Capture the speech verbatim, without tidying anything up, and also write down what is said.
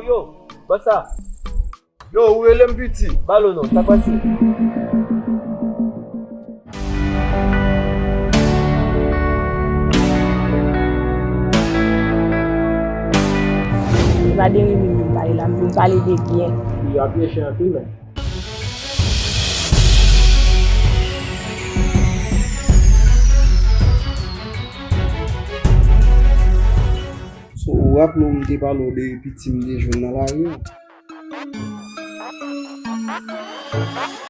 Yo, bòs sa. Yo, ou rele m piti. Balo non, sa k pase? Se pa de rimini m pale la, m vin pale de byen. Yo ap meche anpil, men. So, ou raple w m te pale w de piti m te jwenn nan lari a?